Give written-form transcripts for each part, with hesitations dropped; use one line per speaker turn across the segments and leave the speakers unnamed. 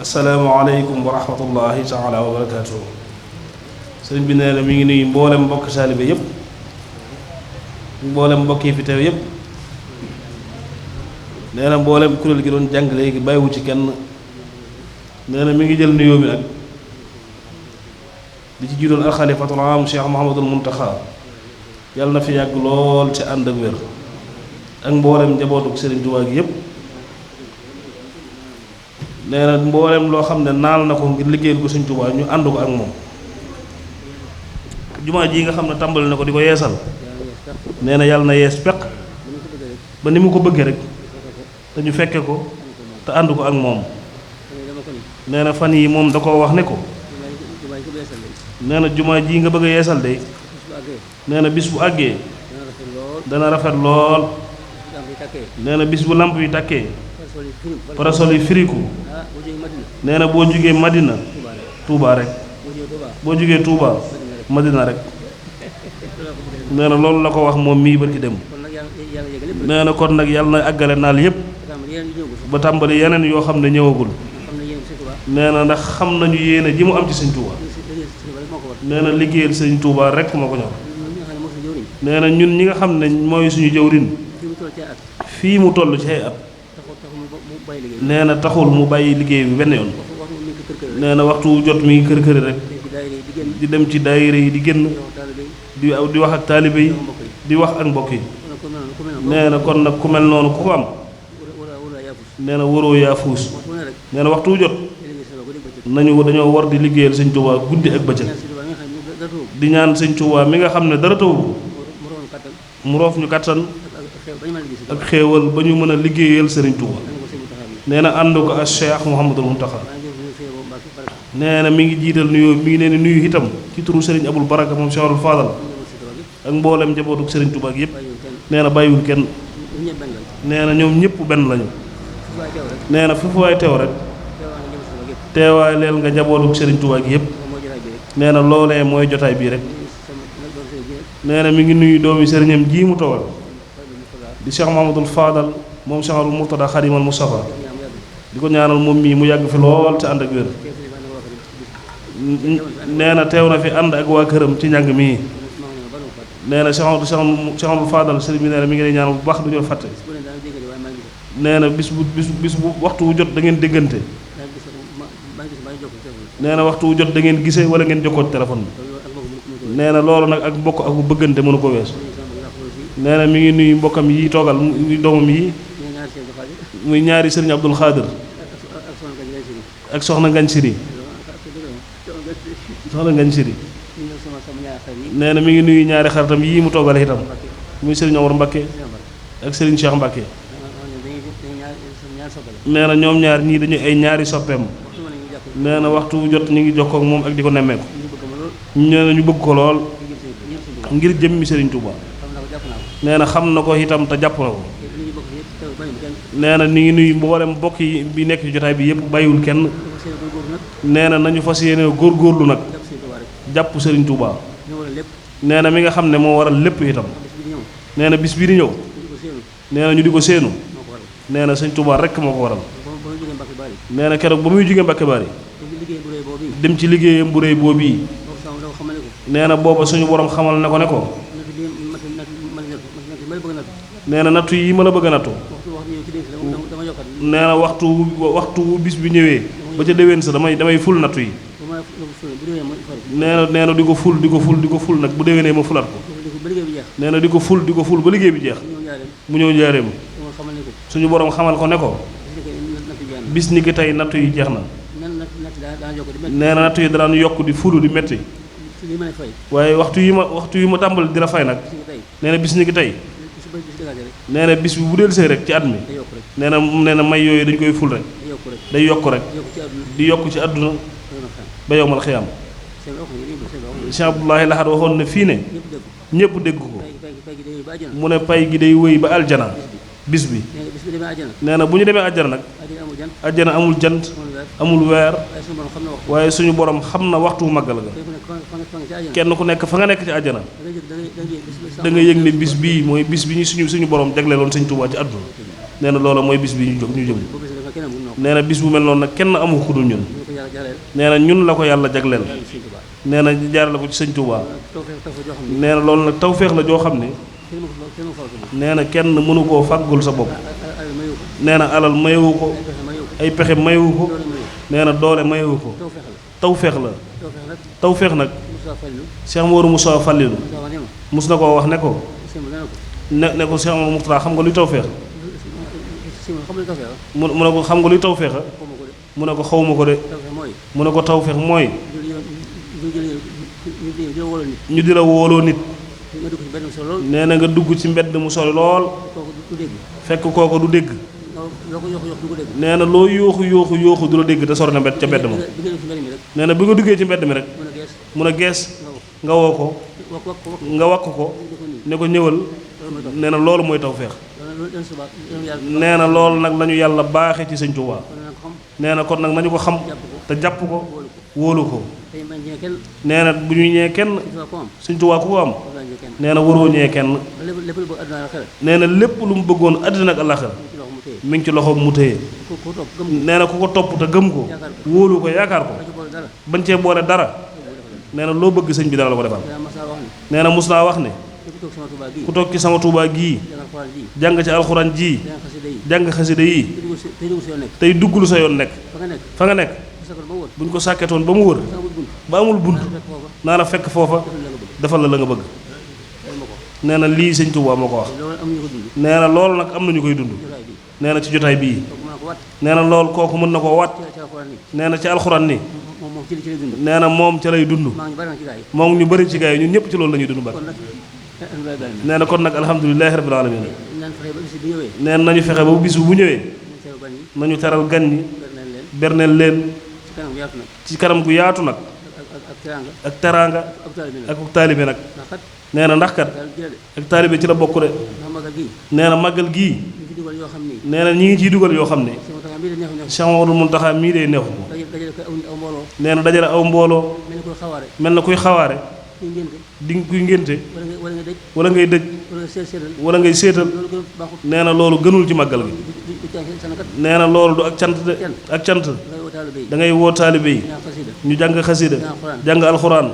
asalaamaaleykum wa rahmatullahi taala wa barakaatu. sëriñ bi nee na mi ngi nuyu mboolem mbokk saalibe yépp, mboolem mbokk yi fi teew yépp. nee na mboolem kuréel gi doon jàng léegi bàyyiwu ci kenn. nee na mi ngi jël nuyoo bi nag di ci jiital alxalifatul aam Cheikh Mouhamadul Muntaxa, yàlla na fi yàgg lool ci ànd ak wér, ak mboolem njabootuk sëriñ Tuubaa gi yépp. nee na mboolem loo xam ne naal na ko ngir liggéeyal ko sëriñ Tuubaa ñu ànd ko ak moom. jumaa ji nga xam ne tàmbali na ko di ko yeesal, nee na yàlla na yees peq ba ni mu ko bëggee rek, te ñu fekke ko te ànd ko ak moom. nee na fan yi moom da koo wax ne ko, nee na jumaa ji nga bëgg a yeesal de, nee na bis bu àggee dana rafet lool. nee na bis bu lamp yi tàkkee, parasol yi firiku, nee na boo jugee Madina Touba rek, boo jugee Touba Madina rek. nee na loolu la ko wax moom mii barki dem. nee na kon nag yàlla na àggale naal yépp ba tàmbali yeneen yoo xam ne ñëwagul. nee na ndax xam nañu yéene ji mu am ci sëñ Touba. nee na liggéeyal sëñ Touba rek moo ko ñor. nee na ñun ñi nga xam ne mooy suñu jëwrin fii mu toll ci ay at, nee na taxul mu bàyyi liggéey bi benn yoon. nee na waxtu jot mi ngi kër këri rek di dem ci daayira yi di génn di wax ak taalibe yi, di wax ak mbokk yi. nee na kon nag ku mel noonu ku ko am, nee na waroo yaa fuus. nee na waxtu jot dañoo war di liggéeyal sëñ Tuubaa guddi ak bëccëg, di ñaan sëñ Tuubaa mi nga xam ne dara tawu ko mu roof ñu kattan ak xéewal ba ñu mën a liggéeyal sëriñ Tuubaa. nee na ànd ko ak Cheikh Mouhamadul Muntaxa. nee na mi ngi jiital nuyoo, mi ngi leen di nuyu itam ci turu sëriñ Abul Baraka moom Cheikhul Fadal ak mboolem njabootu sëriñ Tuubaa gi yépp. nee na bàyyiwul kenn. nee na ñoom ñëpp benn lañu. nee na fu waay teew rek teewaay leel nga njabootu sëriñ Tuubaa gi yépp. nee na loolee mooy jotaay bii rek. nee na mi ngi nuyu doomi sëriñam ji mu toogal di Cheikh Mouhamadul Fadal moom Cheikhul Murtada Xadimal Mustafa, di ko ñaanal moom mii mu yàgg fi lool te ànd ak wér. nee na teew na fi ànd ak waa këram ci njàng mii. nee na Cheikhul Fadal sëriñ bi nee na mi ngi lay ñaanal bu baax du ñu fàtte. nee na bis bu waxtu wu jot da ngeen déggante. nee na waxtu wu jot da ngeen gisee wala ngeen jokkoo téléphone bi. nee na loolu nag ak mbokk ak bu bëggante mënu ko weesu. nee na mi ngi nuyu mbokkam yi toogal muy doomam yi, muy ñaari sëriñ Abdul Xaadir ak soxna Ngañ Siri. soxna Ngañ Siri. nee na mi ngi nuyu ñaari xaritam yii mu toogal itam, muy sëriñ Omar Mbakke ak sëriñ Cheikh Mbakke. nee na ñoom ñaar ñii dañu ay ñaari soppeem. nee na waxtu wu jot ñu ngi jokkoo ak moom ak di ko nemmeeku. nee na ñu bëgg ko lool ngir jëmmi sëriñ Touba. nee na xam na ko itam te jàpp na ko. nee na ni ngi nuyu mboolem mbokk yi bi nekk ci jotaay bi yëpp bàyyiwul kenn. nee na nañu fas yéene góorgóorlu nag jàpp sëriñ Touba. nee na mi nga xam ne moo waral lépp itam. nee na bis bii di ñëw. nee na ñu di ko séenu. nee na sëñ Touba rekk moo ko waral. nee na keroog ba muy jógee Mbàkke Bari dem ci liggéeyam bu réy boobu yi. nee na booba suñu borom xamal na ko ne ko. nee na nattu yi ma la bëgg a nattu. nee na waxtu bis bi ñëwee ba ca déwén sa damay ful nattu yi. nee na di ko ful nag bu déwénee ma fulaat ko. nee na di ko ful ba liggéey bi jeex. mu ñëw njaareem. suñu borom xamal ko ne ko. bis ni ki tey nattu yi jeex na. nee na nattu yi daan yokk di fulu di metti. waaye waxtu yi ma tàmbali di la fay nag. nee na bis ni ki tey. nee na bis bi bu dellusee rek ci at mi. nee na may yooyu dañ koy ful rek. day yokk rek. di yokk ci àdduna ba yowmal xiyaam. Cheikh Abdoulahi Lahad waxoon na fii ne ñëpp dégg ko. mu ne pay gi day wéy ba aljana bis bi. nee na bu ñu demee aljana nag. aljana amul jant amul weer, waaye suñu borom xam na waxtu màggal ga. kenn ku nekk fa nga nekk ci aljana da nga yëg ne bis bii mooy bis bi ñu suñu borom jagleeloon Sëñ Tuubaa ci àdduna. nee na loola mooy bis bi ñu jëm. nee na bis bu mel noonu nag kenn amu ko dul ñun nee na ñun la ko yàlla jagleel nee na jaarale ko ci sëñ Touba nee na loolu nag tawféex la joo xam ne nee na kenn mënu koo fàggul sa bopp nee na alal mayewu ko ay pexe mayewu ko nee na doole mayewu ko tawféex la tawféex nag Cheikh Mouhamadou Moussa Fallilou mus na koo wax ne ko ne ko Cheikh Mouhamadou Mourtada xam nga luy tawféex mu ne ko xam nga luy tawféexa mu ne ko xawma ko de mu ne ko tawféex mooy ñu di la wóoloo nit nee na nga dugg ci mbedd mu sori lool fekk kooko du dégg nee na loo yooxu du la dégg te sori na mbedd ca mbedd ma nee na bi nga duggee ci mbedd mi rek mun a gees nga woo ko nga wakk ko ne ko ñëwal nee na loolu mooy tawféex nee na loolu nag lañu yàlla baaxee ci sëñ Tuubaa nee na kon nag nañu ko xam te jàpp ko wóolu ko nee na bu ñuy ñee kenn sëñ Tuubaa ku ko am nee na waroo ñee kenn nee na lépp lu mu bëggoon àddina ak àllaaxira mi ngi ci loxoom mu téye nee na ku ko topp te gëm ko wóolu ko yaakaar ko bañ cee boole dara nee na loo bëgg sëñ bi dara la ko defal nee na mus naa wax ne ku toog ci sama Tuubaa gii jàng ci alxuraan ji jàng xasida yi tey dugg lu sa yoon nekk fa nga nekk buñ ko sàkketoon ba mu wër ba amul bunt naa la fekk foofa defal la nga bëgg nee na lii sëñ Tuubaa moo ko wax nee na loolu nag am na ñu koy dund nee na ci jotaay bii nee na loolu kooku mën na koo wat nee na ci alxuraan ni nee na moom ca lay dund moom ñu bëri ci gaa yi ñun ñëpp ci loolu la ñuy dund ba nee na kon nag alhamdulilahi rabbil alamin nee na nañu fexe ba bis bu ñëwee nañu teral gan ñi berneel leen ci kanam gu yaatu nag ak teraanga ak taalibe nag nee na ndax kat ak taalibe ci la bokk de nee na màggal gii nee na ñi ngi ciy dugal yoo xam ne Cheikh Mouhamadou Mountakha mii day neexu ko nee na dajale aw mbooloo mel na kuy xawaare di kuy ngénte wala ngay dëj wala ngay séetal nee na loolu gënul ci màggal gi nee na loolu du ak cant de ak cant da ngay woo taalibe yi ñu jàng xasida jàng alxuraan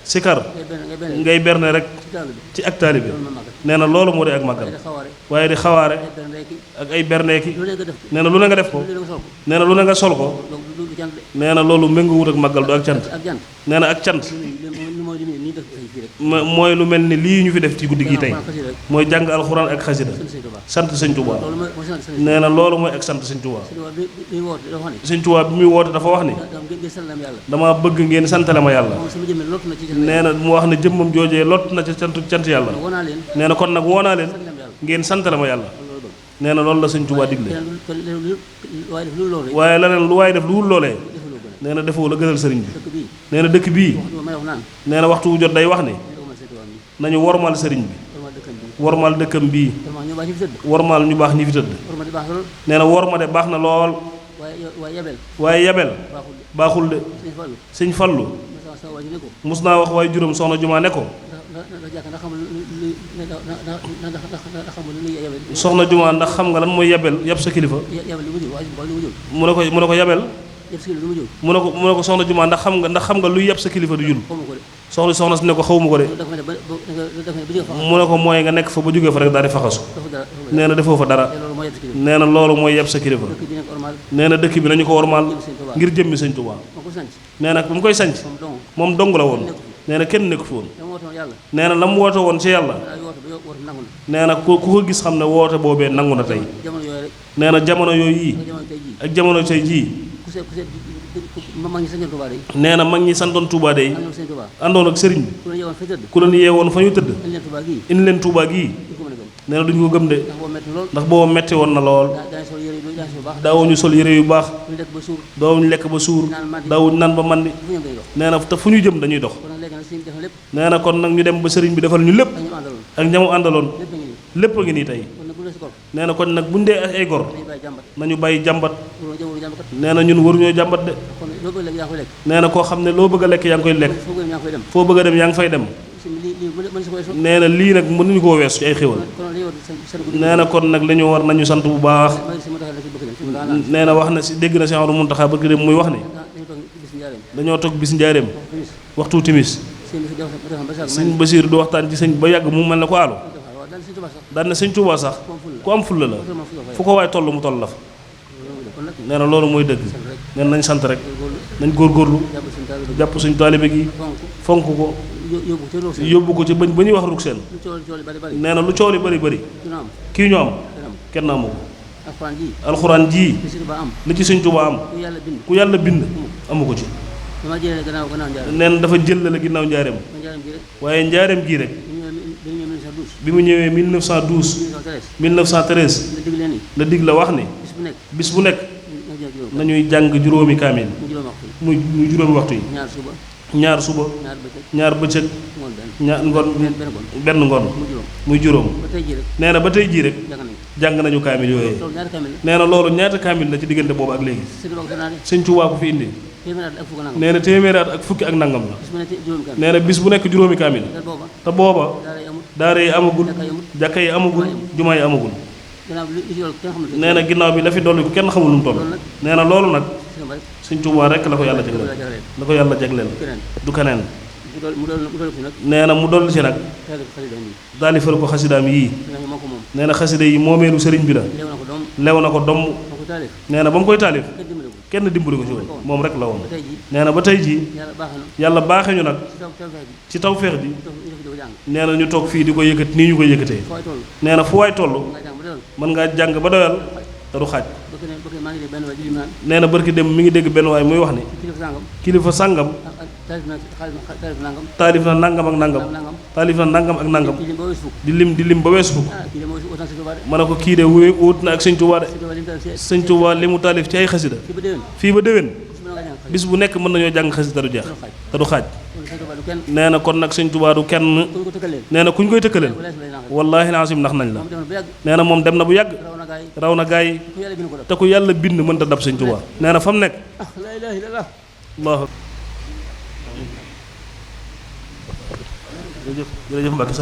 sikar ngay berne rek ci ak taalibe nee na loolu moo di ak màggal waaye di xawaare ak ay berneeki nee na lu ne nga def ko nee na lu ne nga sol ko nee na loolu méngoowut ak màggal du ak cant nee na ak cant mooy lu mel ni lii ñu fi def ci guddi gi tey mooy jàng alxuraan ak xasida sant sëñ Tuubaa nee na loolu mooy ak sant sëñ Tuubaa sëñ Tuubaa bi muy woote dafa wax ni dama bëgg ngeen santale ma yàlla nee na mu wax ne jëmmam joojee lott na ca cant yàlla nee na kon nag woonaa leen ngeen santale ma yàlla nee na loolu la sëñ Tuubaa digle waaye leneen lu waaye def lu wul loolee nee na defoo la gënal sëriñ bi nee na dëkk bii nee na waxtu wu jot day wax ne nañu wormal sëriñ bi wormal dëkkam bii wormal ñu baax ñi fi tëdd nee na worma de baax na lool waaye yabel baaxul de sëñ Fallu mus naa wax waaye juróom soxna Jumaa ne ko soxna Jumaa ndax xam nga lan mooy yabel yab sa kilifa mu ne ko yabel mu ne ko soxna Jumaa ndax xam nga luy yab sa kilifa du jul soxna si ne ko xawma ko de mu ne ko mooy nga nekk fa ba jógee fa rek daal di faxasu nee na defoo fa dara nee na loolu mooy yab sa kilifa nee na dëkk bi nañu ko wormaal ngir jëmmi sëñ Tuubaa nee na ba mu koy sanc moom dong la woon nee na kenn nekku fi woon nee na la mu woote woon ci yàlla nee na ku ko gis xam ne woote boobee nangu na tey nee na jamono yooyu yii ak jamono tey jii nee na mag ñi santoon Touba day àndoon ak sëriñ bi ku leen yeewoon fa ñu tëdd indi leen Touba gii nee na duñu ko gëm de ndax booba metti woon na lool daawuñu sol yére yu baax daawuñu lekk ba suur daawuñu naan ba mandi nee na te fu ñu jëm dañuy dox nee na kon nag ñu dem ba sëriñ bi defal ñu lépp ak ñamu àndaloon lépp a ngi nii tey nee na kon nag buñ dee ay gor nañu bàyyi jàmbat nee na ñun waruñoo jàmbat de nee na koo xam ne loo bëgg a lekk yaa ngi koy lekk foo bëgg a dem yaa ngi fay dem nee na lii nag mënuñu koo weesu ci ay xéwal nee na kon nag li ñu war nañu sant bu baax nee na wax na si dégg na Cheikh Amadou Mountakha bëgg dem muy wax ni dañoo toog bis njaareem waxtu timis sëñ Basiir du waxtaan ci sëñ ba yàgg mu mel ne ko aalu daan na sëñ Tuubaa sax ku am fulla la fu ko waay toll mu toll la fa nee na loolu mooy dëgg nee na nañ sant rek nañ góorgóorlu jàpp suñ taalibe gi fonk ko yóbbu ko ci ba ñuy wax ruk seen nee na lu coow li bari bari kii ñu am kenn amu ko alxuraan ji li ci sëñ Tuubaa am ku yàlla bind amu ko ci nee na dafa jëlale ginnaaw njaareem waaye njaareem gii rek bi mu ñëwee 1913 la dig la wax ni bis bu nekk nañuy jàng juróomi kaamil muy juróomi waxtu yi ñaar suba ñaar bëccëg ñaar ngoon benn ngoon muy juróom nee na ba tey jii rek jàng nañu kaamil yooyu nee na loolu ñaata kaamil la ci diggante boobu ak léegi sëñ Tuubaa ko fi indi nee na téeméeri at ak fukki ak nangam la nee na bis bu nekk juróomi kaamil te booba daara yi amagul jàkka yi amagul jumaa yi amagul nee na ginnaaw bi la fi dolli ko kenn xamul lu mu toll nee na loolu nag sëñ Tuubaa rek la ko yàlla jagleel du keneen nee na mu dolli ci nag daalifal ko xasidaam yii nee na xasida yi moomeelu sëriñ bi la lew na ko domm nee na ba mu koy taalif kenn dimbali ko ci woon moom rek la woon nee na ba tey jii yàlla baaxee ñu nag ci tawfeex ji nee na ñu toog fii di ko yëkkat nii ñu koy yëkkatee nee na fu waay toll mën ngaa jàng ba doyal te du xaaj nee na barki dem mi ngi dégg benn waay muy wax ni kilifa sàngam taalif na nangam ak nangam taalif na nangam ak nangam di lim ba weesu fukk ma ne ko kii de wóot na ak sëñ Tuubaa de sëñ Tuubaa li mu taalif ci ay xasida fii ba déwén bis bu nekk mën nañoo jàng xasida du jeex te du xaaj nee na kon nag sëñ Tuubaa du kenn nee na kuñ koy tëkkaleel wallaahi laasim nax nañ la nee na moom dem na bu yàgg raw na gaa yi te ku yàlla bind mënta dab sëñ Tuubaa nee na fa mu nekk allahu jërëjëf Mbàkke